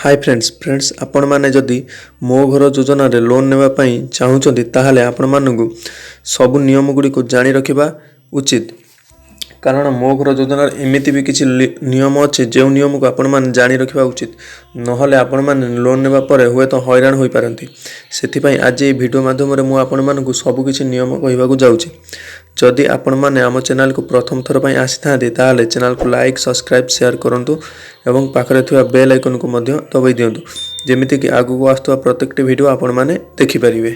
High friends, friends, ଆପଣମାନେ ଯଦି ମୋ ଘର ଯୋଜନାରେ ଲୋନ୍ ନେବା ପାଇଁ ଚାହୁଁଛନ୍ତି, ତାହେଲେ ଆପଣମାନଙ୍କୁ ସବୁ ନିୟମ ଗୁଡ଼ିକୁ ଜାଣି ରଖିବା ଉଚିତ। କାରଣ ମୋ ଘର ଯୋଜନାରେ ଏମିତି ବି କିଛି ନିୟମ ଅଛି, ଯେଉଁ ନିୟମକୁ ଆପଣମାନେ ଜାଣି ରଖିବା ଉଚିତ। ନହେଲେ ଆପଣମାନେ ଲୋନ୍ ନେବା ପରେ ହୁଏତ ହଇରାଣ ହୋଇପାରନ୍ତି। ସେଥିପାଇଁ ଆଜି ଏହି ଭିଡ଼ିଓ ମାଧ୍ୟମରେ ମୁଁ ଆପଣମାନଙ୍କୁ ସବୁକିଛି ନିୟମ କହିବାକୁ ଯାଉଛି। ଯଦି ଆପଣମାନେ ଆମ ଚ୍ୟାନେଲକୁ ପ୍ରଥମ ଥର ପାଇଁ ଆସିଥାନ୍ତି, ତାହେଲେ ଚ୍ୟାନେଲକୁ ଲାଇକ୍, ସବସ୍କ୍ରାଇବ୍, ସେୟାର କରନ୍ତୁ ଏବଂ ପାଖରେ ଥିବା ବେଲ୍ ଆଇକନ୍କୁ ମଧ୍ୟ ଦବାଇ ଦିଅନ୍ତୁ, ଯେମିତିକି ଆଗକୁ ଆସୁଥିବା ପ୍ରତ୍ୟେକଟି ଭିଡ଼ିଓ ଆପଣମାନେ ଦେଖିପାରିବେ।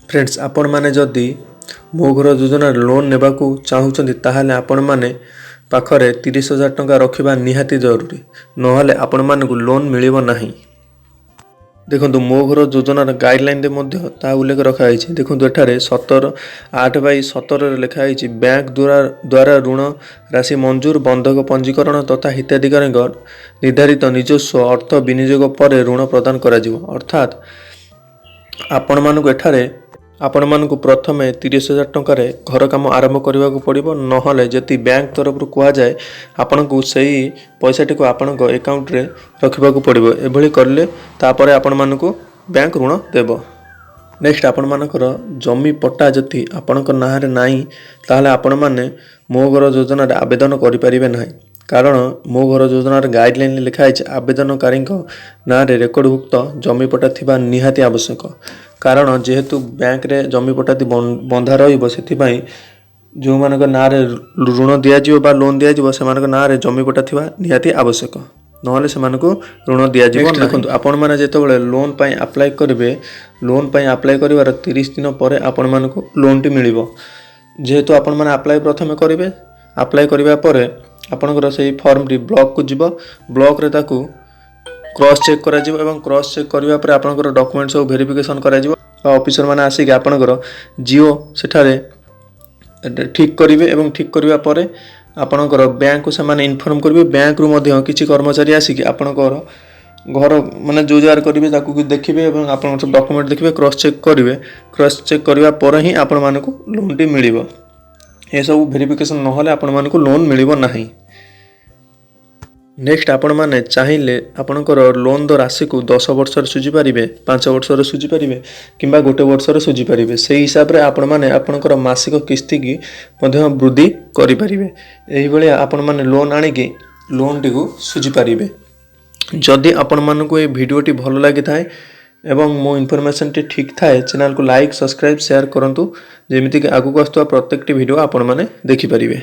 ଫ୍ରେଣ୍ଡସ୍, ଆପଣମାନେ ଯଦି ମୋ ଘର ଯୋଜନାରେ ଲୋନ୍ ନେବାକୁ ଚାହୁଁଛନ୍ତି, ତାହେଲେ ଆପଣମାନେ ପାଖରେ 30,000 ଟଙ୍କା ରଖିବା ନିହାତି ଜରୁରୀ। ନହେଲେ ଆପଣମାନଙ୍କୁ ଲୋନ୍ ମିଳିବ ନାହିଁ। ଦେଖନ୍ତୁ, ମୋ ଘର ଯୋଜନାର ଗାଇଡ଼ଲାଇନରେ ମଧ୍ୟ ତାହା ଉଲ୍ଲେଖ ରଖାଯାଇଛି। ଦେଖନ୍ତୁ, ଏଠାରେ 17 8/17ରେ ଲେଖା ହେଇଛି, ବ୍ୟାଙ୍କ ଦ୍ୱାରା ଋଣ ରାଶି ମଞ୍ଜୁର, ବନ୍ଧକ ପଞ୍ଜୀକରଣ ତଥା ହିତାଧିକାରୀଙ୍କ ନିର୍ଦ୍ଧାରିତ ନିଜସ୍ୱ ଅର୍ଥ ବିନିଯୋଗ ପରେ ଋଣ ପ୍ରଦାନ କରାଯିବ। ଅର୍ଥାତ୍ ଆପଣମାନଙ୍କୁ ଏଠାରେ ଆପଣମାନଙ୍କୁ ପ୍ରଥମେ 30,000 ଟଙ୍କାରେ ଘର କାମ ଆରମ୍ଭ କରିବାକୁ ପଡ଼ିବ। ନହେଲେ ଯଦି ବ୍ୟାଙ୍କ ତରଫରୁ କୁହାଯାଏ, ଆପଣଙ୍କୁ ସେଇ ପଇସାଟିକୁ ଆପଣଙ୍କ ଆକାଉଣ୍ଟରେ ରଖିବାକୁ ପଡ଼ିବ। ଏଭଳି କଲେ ତାପରେ ଆପଣମାନଙ୍କୁ ବ୍ୟାଙ୍କ ଋଣ ଦେବ। ନେକ୍ସଟ, ଆପଣମାନଙ୍କର ଜମି ପଟ୍ଟା ଯଦି ଆପଣଙ୍କ ନାଁରେ ନାହିଁ, ତାହେଲେ ଆପଣମାନେ ମୋ ଘର ଯୋଜନାରେ ଆବେଦନ କରିପାରିବେ ନାହିଁ। କାରଣ ମୋ ଘର ଯୋଜନାର ଗାଇଡ଼ଲାଇନରେ ଲେଖା ହେଇଛି, ଆବେଦନକାରୀଙ୍କ ନାଁରେ ରେକର୍ଡ଼ଭୁକ୍ତ ଜମି ପଟ୍ଟା ଥିବା ନିହାତି ଆବଶ୍ୟକ। କାରଣ ଯେହେତୁ ବ୍ୟାଙ୍କରେ ଜମି ପଟ୍ଟାଟି ବନ୍ଧା ରହିବ, ସେଥିପାଇଁ ଯେଉଁମାନଙ୍କ ନାଁରେ ଋଣ ଦିଆଯିବ ବା ଲୋନ୍ ଦିଆଯିବ, ସେମାନଙ୍କ ନାଁରେ ଜମି ପଟ୍ଟା ଥିବା ନିହାତି ଆବଶ୍ୟକ। ନହେଲେ ସେମାନଙ୍କୁ ଋଣ ଦିଆଯିବ ନାହିଁ। ଦେଖନ୍ତୁ, ଆପଣମାନେ ଯେତେବେଳେ ଲୋନ୍ ପାଇଁ ଆପ୍ଲାଏ କରିବେ, ଲୋନ୍ ପାଇଁ ଆପ୍ଲାଏ କରିବାର 30 ଦିନ ପରେ ଆପଣମାନଙ୍କୁ ଲୋନ୍ଟି ମିଳିବ। ଯେହେତୁ ଆପଣମାନେ ଆପ୍ଲାଏ ପ୍ରଥମେ କରିବେ, ଆପ୍ଲାଏ କରିବା ପରେ ଆପଣଙ୍କର ସେଇ ଫର୍ମଟି ବ୍ଲକକୁ ଯିବ। ବ୍ଲକରେ ତାକୁ କ୍ରସ୍ ଚେକ୍ କରାଯିବ ଏବଂ କ୍ରସ୍ ଚେକ୍ କରିବା ପରେ ଆପଣଙ୍କର ଡକୁମେଣ୍ଟ ସବୁ ଭେରିଫିକେସନ୍ କରାଯିବ ବା ଅଫିସରମାନେ ଆସିକି ଆପଣଙ୍କର ଜିଓ ସେଠାରେ ଠିକ୍ କରିବେ ଏବଂ ଠିକ୍ କରିବା ପରେ ଆପଣଙ୍କର ବ୍ୟାଙ୍କକୁ ସେମାନେ ଇନଫର୍ମ କରିବେ। ବ୍ୟାଙ୍କରୁ ମଧ୍ୟ କିଛି କର୍ମଚାରୀ ଆସିକି ଆପଣଙ୍କର ଘର, ମାନେ ଯେଉଁ ଜାଗାରେ କରିବେ, ତାକୁ ଦେଖିବେ ଏବଂ ଆପଣଙ୍କ ସବୁ ଡକୁମେଣ୍ଟ ଦେଖିବେ, କ୍ରସ୍ ଚେକ୍ କରିବେ। କ୍ରସ୍ ଚେକ୍ କରିବା ପରେ ହିଁ ଆପଣମାନଙ୍କୁ ଲୋନ୍ଟି ମିଳିବ। ଏସବୁ ଭେରିଫିକେସନ୍ ନହେଲେ ଆପଣମାନଙ୍କୁ ଲୋନ୍ ମିଳିବ ନାହିଁ। ନେକ୍ସଟ, ଆପଣମାନେ ଚାହିଁଲେ ଆପଣଙ୍କର ଲୋନ୍ର ରାଶିକୁ 10 ବର୍ଷରେ ସୁଝିପାରିବେ, 5 ବର୍ଷରେ ସୁଝିପାରିବେ କିମ୍ବା ଗୋଟେ ବର୍ଷରେ ସୁଝିପାରିବେ। ସେଇ ହିସାବରେ ଆପଣମାନେ ଆପଣଙ୍କର ମାସିକ କିସ୍ତିକି ମଧ୍ୟ ବୃଦ୍ଧି କରିପାରିବେ। ଏହିଭଳି ଆପଣମାନେ ଲୋନ୍ ଆଣିକି ଲୋନ୍ଟିକୁ ସୁଝିପାରିବେ। ଯଦି ଆପଣମାନଙ୍କୁ ଏ ଭିଡ଼ିଓଟି ଭଲ ଲାଗିଥାଏ ଏବଂ ମୋ ଇନଫର୍ମେସନ୍ଟି ଠିକ୍ ଥାଏ, ଚ୍ୟାନେଲକୁ ଲାଇକ୍, ସବସ୍କ୍ରାଇବ୍, ସେୟାର କରନ୍ତୁ, ଯେମିତିକି ଆଗକୁ ଆସୁଥିବା ପ୍ରତ୍ୟେକଟି ଭିଡ଼ିଓ ଆପଣମାନେ ଦେଖିପାରିବେ।